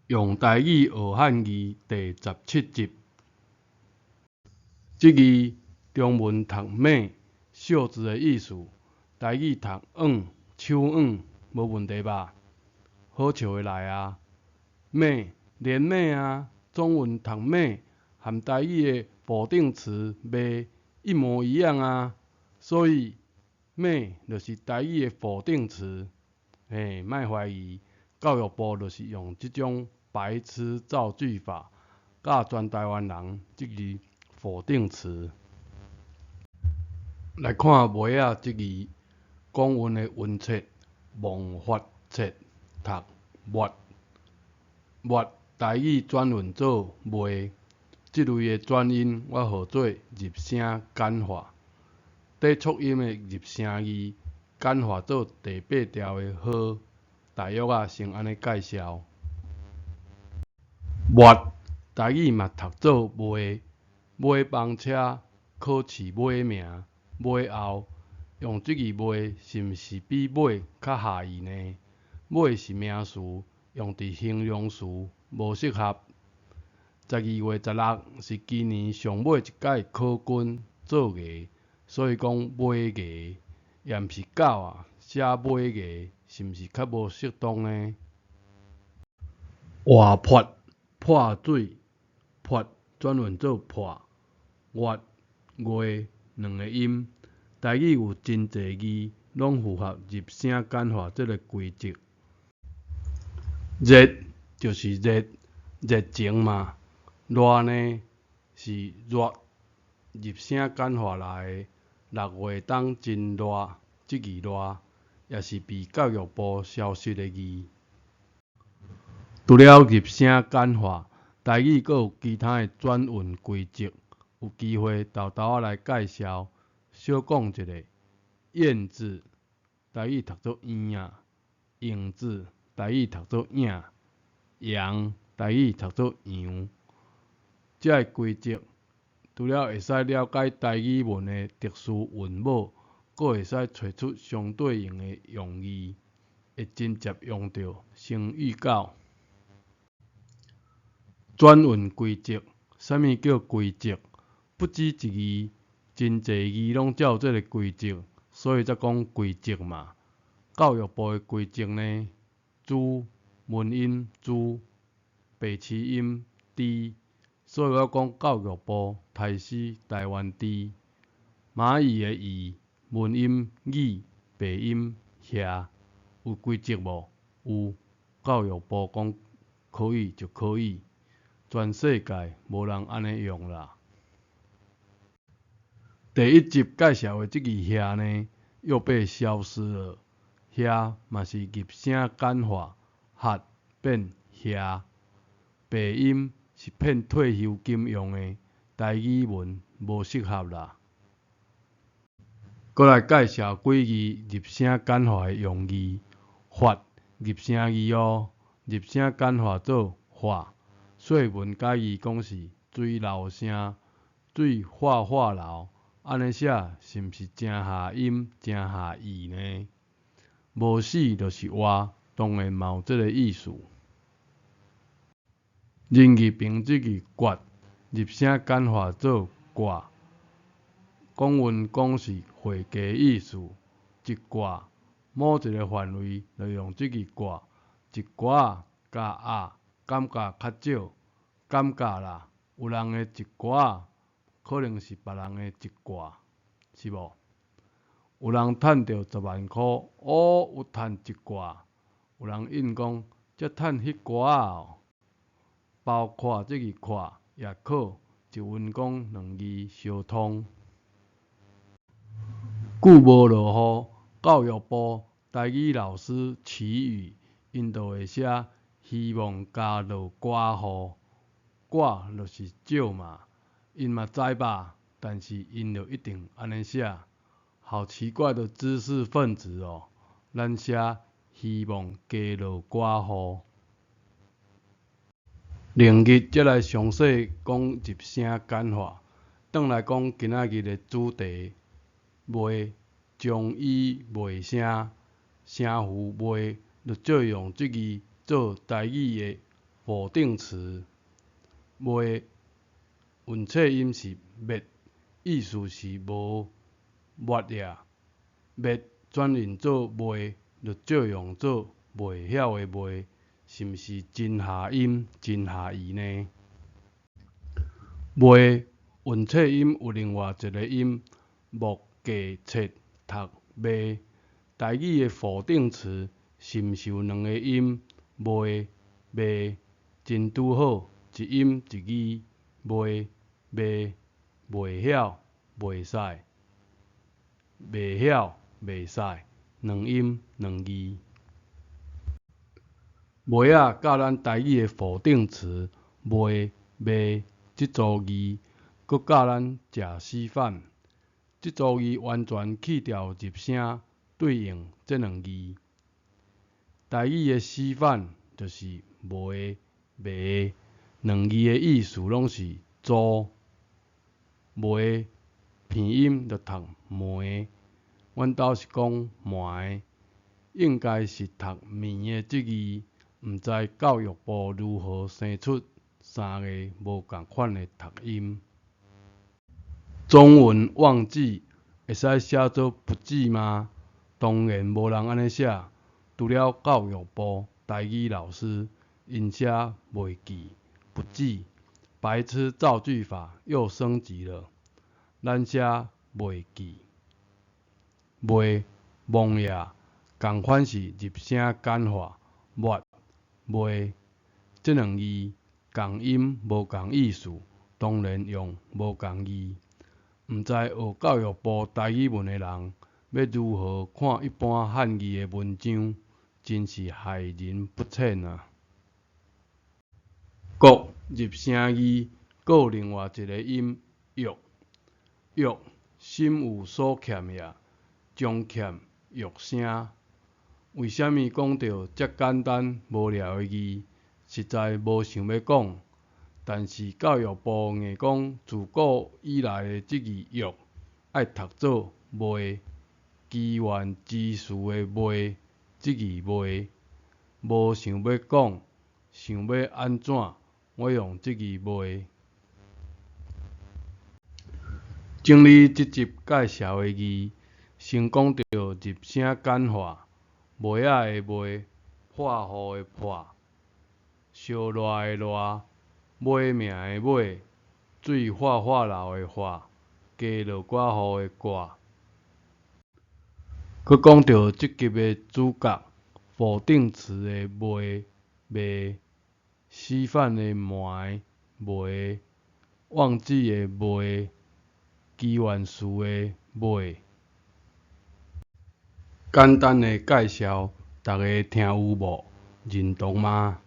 用台語學漢字第17集。這字中文讀咩，袖子的意思，台語讀腕，手腕，無問題吧？好笑的來啊！咩，連咩啊？中文讀咩，和台語的否定詞袂一模一樣啊，所以咩就是台語的否定詞。嘿，莫懷疑，教育部就是用這種白痴造句法，教全台灣人這字否定詞。來看尾仔這字，公文的音節望發切讀抹抹，台語轉韻做袂，這類的轉音我號做入聲簡化。短促音的入聲字簡化做第八調的號，大約仔先按呢介紹。抹台語嘛讀做袂，尾班車考試尾名尾後，用這字尾是毋是比尾較合意呢？尾是名詞，用佇形容詞無適合。12月16是今年上尾一屆考卷做牙，所以講尾牙，也毋是狗仔，寫尾牙是毋是較無適當呢？活潑破水，潑轉韻做破，活月兩个音，台語有真濟字攏符合入聲簡化這个規則。熱就是熱，熱情嘛。熱呢是熱，入聲簡化來的。6月冬真熱，這字熱也是被教育部消失的字。除了入聲簡化，台語閣有其他的轉韻規則，有機會沓沓仔來介紹。小講一下，燕子台語讀做燕仔，影子台語讀做影，羊台語讀做羊。這个規則除了會使了解台語文的特殊韻母，閣會使揣出相對應的用字，會真捷用著，先預告。轉韻規則，啥物叫規則？不止一字，真濟字攏照這个規則，所以才講規則嘛。教育部的規則呢？豬文音豬，白齒音豬，所以我講教育部刣死台灣豬。螞蟻的蟻，文音蟻，白音蟻，有規則無？有，教育部講可以就可以，全世界無人按呢用啦。第一集介紹的這字蟻呢，又被消失了。蟻嘛是入聲簡化，合變遐。白音是騙退休金用的，台語文無適合啦。閣來介紹幾字入聲簡化的用字，發入聲字哦，入聲簡化做發。說文解字講是水流聲，水嘩嘩流，按呢寫是毋是誠合音、誠合意呢？無死就是活，當然嘛有這个意思。人字旁這字決，入聲簡化做掛。講文講是會計意思，一掛某一个範圍就用這字掛，一寡仔加仔，感覺較少，感覺啦，有人的一寡仔，可能是別人的一掛，是無？有人趁著10萬箍，哦，有趁一掛。有人應講，才趁彼寡仔哦。包括這字括也可一文講兩字相通。久無落雨，教育部台語老師祈雨，𪜶就會寫希望加落寡雨，寡就是少嘛，𪜶嘛知吧？但是𪜶就一定按呢寫，好奇怪的知識分子哦。咱寫希望加落寡雨。明日才來詳細講入聲簡化，轉來講今仔日的主題：袂將以袂聲，聲符袂，就借用這字做台語的否定詞袂韻切音是滅，意思是無滅也。滅轉音做袂，就照樣做袂曉的袂，是毋是真諧音、真諧意呢？袂韻切音有另外一个音，木假切讀袂。台語的否定詞是毋是有兩个音？袂、袂，真拄好，一音一字，袂、袂，袂曉、袂使、袂曉、袂使，兩音兩字。袂仔佮咱台語的否定詞袂、袂這組字，閣教咱食死反。這組字完全去掉入聲，對應這兩字。台語的死反就是袂、袂，兩字的意思攏是做。袂片音就讀糜，阮兜是講糜，應該是讀糜的這字，毋知教育部如何生出三个無仝款的讀音。中文忘記會使寫做不記嗎？當然無人按呢寫，除了教育部台語老師，𪜶寫袂記、不記，白痴造句法又升級了。咱寫袂記、袂忘也，仝款是入聲簡化，滅、袂，這兩字仝音無仝意思，當然用無仝字。毋知學教育部台語文的人，欲如何看一般漢字的文章，真是害人不淺啊！國入聲字，閣有另外一个音欲，欲心有所欠也，將欠欲聲。為啥物講著遮簡單無聊的字，實在無想欲講。但是教育部硬講自古以來的這字欲，愛讀做袂，機緣之事的袂，這字袂，無想欲講，想欲按怎，我用這字袂。整理這集介紹的字，先講著入聲簡化，袂仔的袂，破雨的破，燒熱的熱，尾命的尾，水嘩嘩流的嘩，加落寡雨的掛。閣講著這集的主角，否定詞的袂、袂，死反的糜、袂，忘記的袂，機緣事的尾。簡單的介紹，逐家聽有無？認同嗎？